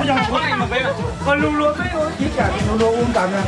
Koj lug luag peb ua ib cas lug luag ua ntawd na.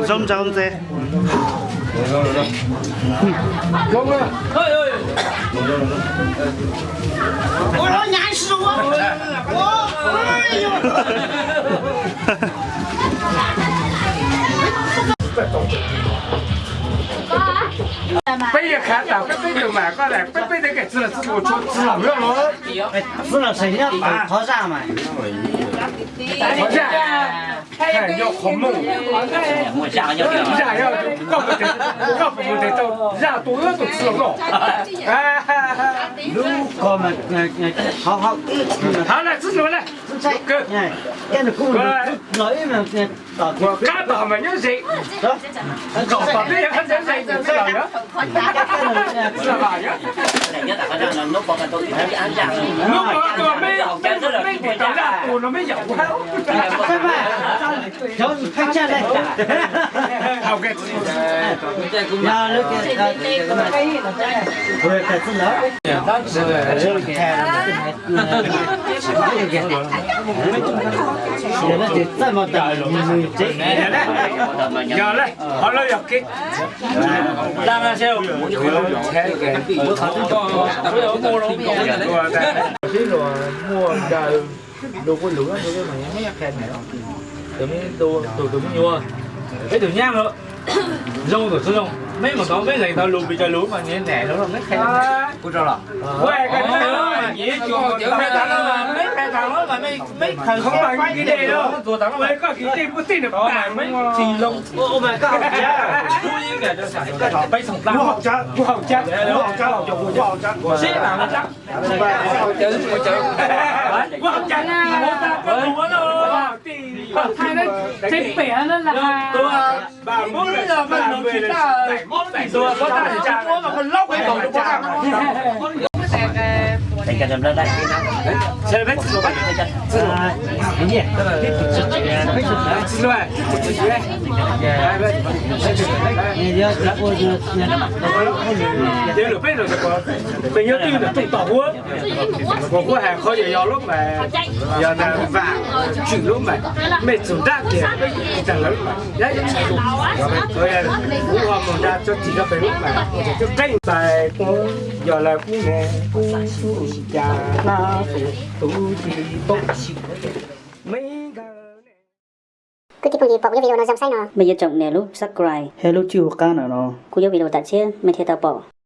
Zoo ntsau ntse. Peb yog khav tas peb peb tug mas koj peb peb tug txwj laug txwj laug los, txwj laug seem nyob qhov zaj mas, qhov zaj nyob qhov muag, zaj yog koj puas mus tes tau zaj tus wb tus txwj laug los. Lub ko mas, hov hov, hov na txwj laug na. Qab tom mas nyob ze, tom tom peb yog qab nyob ze txwj laug yog. Hnub ko meb, meb dim tau zaj tus no meb yaum kuv hab. Yog le, qhov lawv yog kev sib luag muaj nkaus lus quaj lus, tus me nyuam, peb tus nyab lawm, zoo tus tsis zoo, meb mus tau meb lees tau lus pes tsawg lus mas niam nam lus meb qhia. Meb qhia tas los mas meb khaws xov mas kis dej los, koj kis dej muaj tej nws pom mas meb tsis zoo. Kuv haus cab, kuv haus cab, kuv haus cab, kuv haus cab. Seb mas, kuv haus cab, kuv haus cab. Teb pem no na. Peb nyob twg ntawm rooj tog huab, kuv kuj hais qhov yog yog lub mas, yog tas vam tswm lub mas, mej txug nrab kiag peb tsis tag lawv lub mas, kuv ho mus nrad tso txim rau pem lub mas, qeej tais kuv yog lawv kuv ne, kuv txuj cas na, kuv tsis paub. Kwv tij phooj ywg pom kuv cov video no zoo saib no, mej yuav tsum nias lub subscribe, hab lub tswj hauv qab no no, kuv cov video tam tshiab mej thiaj tau pom.